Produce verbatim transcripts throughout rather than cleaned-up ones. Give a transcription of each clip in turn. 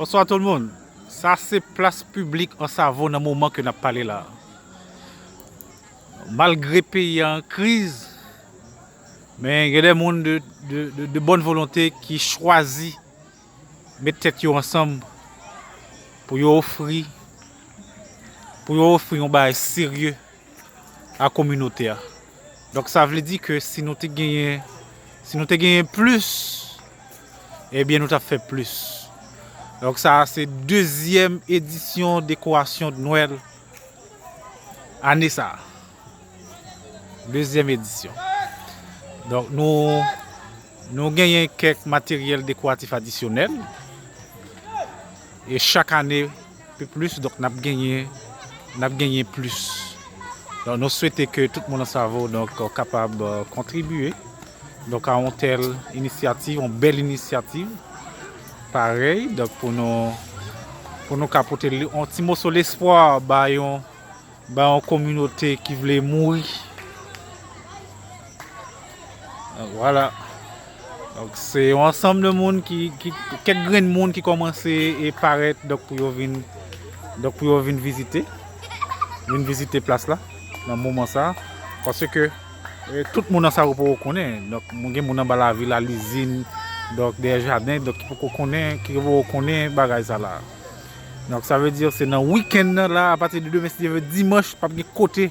Bonsoir tout le monde. Sa se plas piblik Ansavo nan moman ke n ap pale la. Malgre peyi a an kriz, men gen de moun de, de, de, de bòn volonte ki chwazi met tèt yo ansanm pou yo ofri, pou yo ofri yon bagay serye a kominote a. Donk sa vle di ke si nou te genyen, si nou te genyen plis, ebyen nou t ap fè plis. Donk sa a se dezyèm edisyon dekorasyon de Nwèl ane sa a. Dezyèm edisyon. Donk nou, nou genyen kèk materyèl dekoratif adisyonèl. E chak ane, pi plis, donk n ap genyen, n ap genyen plis. Donk nou swete ke tout moun Ansavo, donk, kapab, euh, kontribye, donk, a yon tèl inisyativ, yon bèl inisyativ, parèy, donk, pou nou, pou nou ka pote li, yon ti moso lespwa ba yon, ba yon kominote ki vle mouri. Donk, vwala. Donk, se yon ansanm de moun ki, ki, kèk grenn moun ki kòmanse e parèt, donk, pou yo vin, donk, pou yo vin vizite, vin vizite plas la, nan moman sa a. Paske, eh, tout moun Ansavo poko konnen. Donk, moun, gen moun anba lavil, a lizin, donk, dèyè jaden, donk, ki poko konnen, ki poko konnen bagay sa la. Donk, sa vle di, se nan wikenn nan la, apati de demen, si Dye vle, dimanch, p ap gen kote,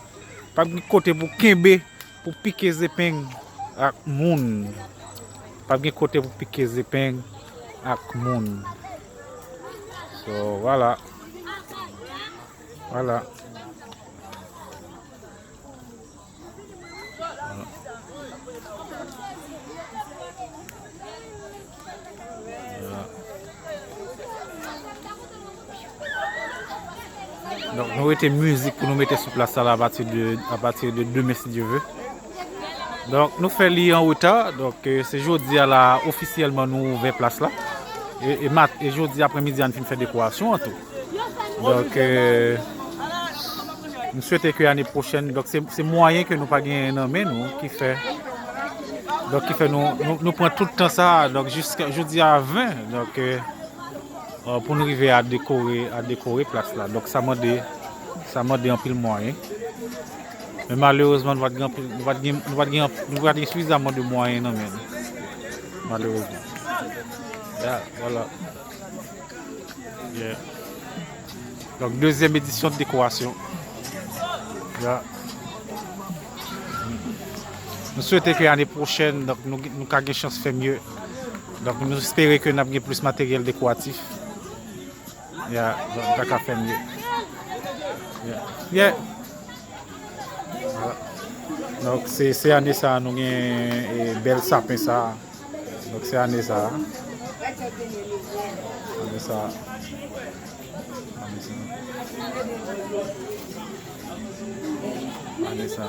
p ap gen kote pou kenbe, pou pike zepeng ak moun. P ap gen kote pou pike zepeng ak moun. So, vwala. Vwala. Donk, nou rete mizik pou nou mete sou plas sa la apati de, apati de demen, si Dye vle. Donk, nou fè li an reta. Donk, eh, se jodi a la, ofisyèlman, nou ouvè plas la. E, e mat-, e jodi apremidi a, n fin fè dekorasyon an tou. Donk, eh, m swete ke ane pwochèn, donk, se, se mwayen ke nou pa genyen nan men nou ki fè, donk, ki fè nou, nou, nou pran tout tan sa a, donk, jiska jodi a ven, donk, eh, eh, pou nou rive a dekore, a dekore plas la. Donk, sa mande, sa mande anpil mwayen. Men malerezman, nou pa t gen anpil, nou pa t gen, nou pa t gen, nou pa t gen sifizaman de mwayen nan men nou. Malerezman. Ya, vwala. Yeah. Donk, dezyèm edisyon de dekorasyon. Ya. Nou swete ke ane pwochèn, donk, nou, nou ka gen chans fè mye. Donk, nou espere ke n ap gen plis materyèl dekoratif. Ya, donk, nou ta ka fè mye. Ya. Yeah. Vwala. Donk, se, se ane sa a nou gen, eh, bèl sapen sa a. Donk, se ane sa a. Ane sa a. Ane sa a. Ane sa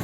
a.